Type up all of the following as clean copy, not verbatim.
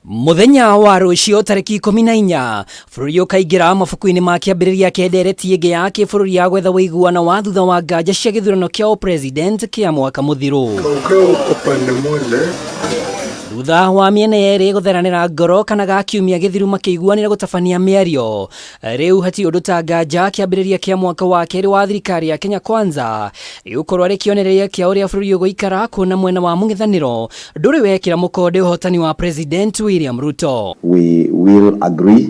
Mũthenya wa rũciũ tarĩki 14 bũrũri ũkaingĩra mabuku-inĩ ma kĩambĩrĩria kĩa ndereti ĩngĩ ya kĩbũrũri ya gwetha ũiguano wa thutha wa nganja cia gĩthurano kĩa ũpresident kĩa mwaka mũthiru. Kaukau upande mmoja. Thutha wa mĩena yerĩ gũtheranĩra ngoro kana ga kiumia gĩthiru makĩiguanĩra gũtabania mĩario, rĩu hatirĩ ũndũ ta nganja kĩambĩrĩria kĩa mwaka wa kerĩ wa thirikari ya Kenya Kwanza ĩgũkorwo arĩ kĩonereria kĩa ũrĩa bũrũri ũgũikara kuona mwena wa mũng'ethanĩro ndũrĩ wekĩra mũkonde ũhotani wa President William Ruto. We will agree.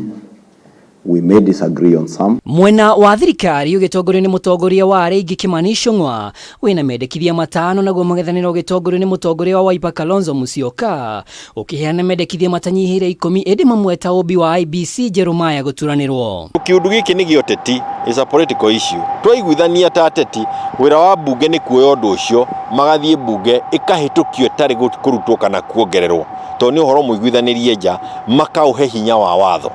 We may disagree on some. Mwena wa thirikari ũgĩtongorio nĩ mũtongoria wa arĩa aingĩ Kimani Ichung'wa wĩna mendekithia matano, naguo mũng'ethanĩro ũgĩtongorio nĩ mũtongoria wa Wiper Kalonzo Musyoka ũkĩheana mendekithia matanyihĩire 10, ĩndĩ mamwe ta ũmbi wa IEBC njerũ maya gũturanĩrwo. Kĩũndũ gĩkĩ nĩ gĩa ũteti, is a political issue. Twaiguithania ta ateti, wĩra wa mbunge nĩ kuoya ũndũ ũcio, magathiĩ mbunge ĩkahĩtũkio ĩtarĩ kũrutwo kana kuongererwo, tondũ nĩ ũhoro mũiguithanĩrie nja, makaũhe hinya wa watho.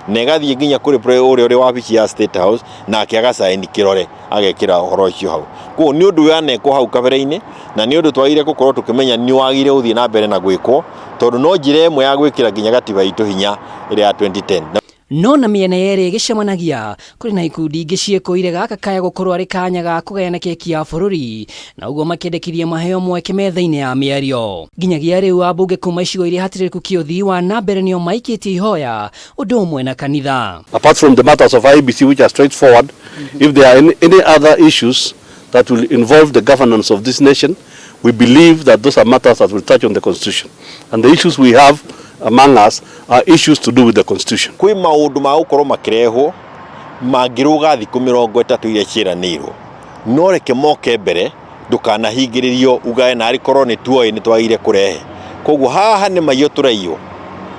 Na ĩgathiĩ nginya kũrĩ ũrĩa ũrĩ wabici ya State House, nake agacaini kĩrore agekĩra ũhoro ũcio hau. Koguo nĩ ũndũ wanekwo hau kabere-inĩ, na nĩ ũndũ twagĩrĩire gũkorwo tũkĩmenya nĩ wagĩrĩire gũthiĩ na mbere na gwĩkwo, tondũ no njĩra ĩmwe ya gwĩkĩra nginya gatiba itũ hinya ĩrĩa ya 2010. No na mĩena yerĩ ĩgĩcemanagia, kũrĩ na ikundi ingĩ ciĩkũire gaka kaya gũkorwo arĩ kanya ga kũgayana keki ya bũrũri, na ũguo makĩendekithia maheo mweke metha-inĩ ya mĩario. Nginyagia rĩu ambunge kuma icigo iria hatĩrĩrĩku kĩũthii wa na mbere nĩo maikĩtie ihoya ũndũ ũmwe na kanitha. Apart from the matters of IEBC, which are straightforward, if there are any other issues that will involve the governance of this nation, we believe that those are matters that will touch on the Constitution. And the issues we have among us are issues to do with the Constitution. Kwĩ maũndũ ma gũkorwo makĩrehwo mangĩrũga thikũ 30 iria ciĩranĩirwo, no reke moke mbere, ndũkanahingĩrĩrio ugae na arĩ korwo nĩ tuoĩ nĩ twagĩrĩire kũrehe. Koguo haha nĩ maiyo tũraiywo,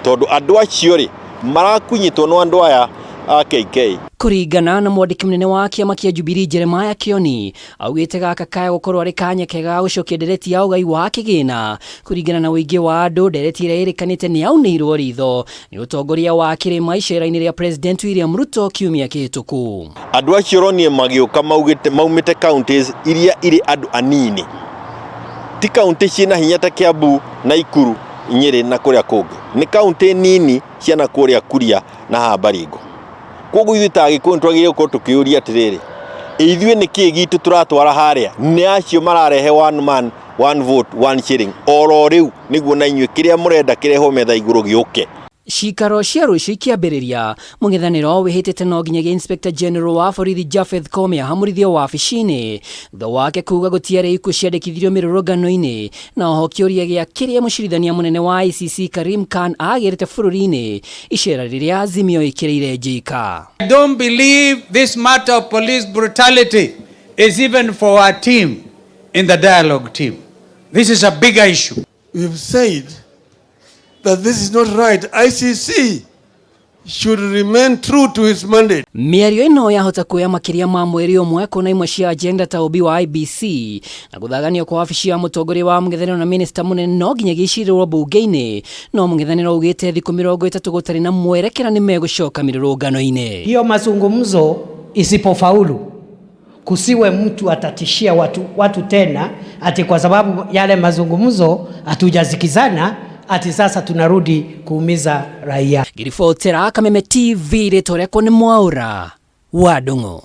tondũ andũ acio rĩ marakunyĩtwo no andũ aya a KK. Kũringana na mwandĩki mũnene wa kĩama kĩa Jubilee Jeremiah Kioni, augĩte gaka kaya gũkorwo arĩ kanya kega ga gũcokia ndereti ya ũgai wa kĩgĩna kũringana na ũingĩ wa andũ. Ndereti ĩrĩa ĩrĩkanĩte nĩ yaunĩirwo ritho nĩ ũtongoria wa kĩrĩma icera-inĩ rĩa President William Ruto kiumia kĩhĩtũku. Andũ acio ũronire magĩũka maugĩte maumĩte counties iria irĩ andũ anini, ti county ciĩna hinya ta Kiambu, Nakuru, Nyĩrĩ na kũrĩa kũngĩ, nĩ county nini ciana kũrĩa Kuria na haha Baringo. Koguo ithuĩ ta Agĩkũyũ nĩ twagĩrĩire gũkorwo tũkĩũria atĩrĩrĩ, ithuĩ nĩ kĩĩ gitũ tũratwara harĩa? Nĩ acio mararehe one man one vote one shilling oro rĩu, nĩguo na inyuĩ kĩrĩa mũrenda kĩrehwo metha igũrũ gĩũke. Cikaro cia rũciũ ikĩambĩrĩria, mũng'ethanĩro wĩhĩtĩte no nginyagia Inspector General wa borithi Japheth Koome ahamũrithio wabici-inĩ thutha wake kuga gũtiarĩ ikuũ ciandĩkithirio mĩrũrũngano-inĩ, na oho kĩũria gĩa kĩrĩa mũcirithania mũnene wa ICC Karim Khan agĩrĩte bũrũri-inĩ icera rĩrĩa Azimio ĩkĩrĩire Njika. I don't believe this matter of police brutality is even for our team in the dialogue team. This is a bigger issue. We've said that this is not right. ICC should remain true to its mandate. Mĩario ĩno yahota kuoya makĩria ma mweri ũmwe, kuona imwe cia agenda ta ũmbi wa IEBC na gũthaganio kwa wabici ya mũtongoria wa mũng'ethanĩro na minista mũnene no nginyagia icirĩrwo mbunge-inĩ, no mũng'ethanĩro ugĩte thikũ 30 gũtarĩ na mwerekera nĩ megũcoka mĩrũrũngano-inĩ. Hiyo mazungumzo isipofaulu, kusiwe mtu atatishia watu tena ati kwa sababu yale mazungumzo hatujasikizana, ati sasa tunarudi kuumiza raia. Ngiribotera Kameme TV, rĩtwa rĩakwa nĩ Mwaũra wa Ndung'u.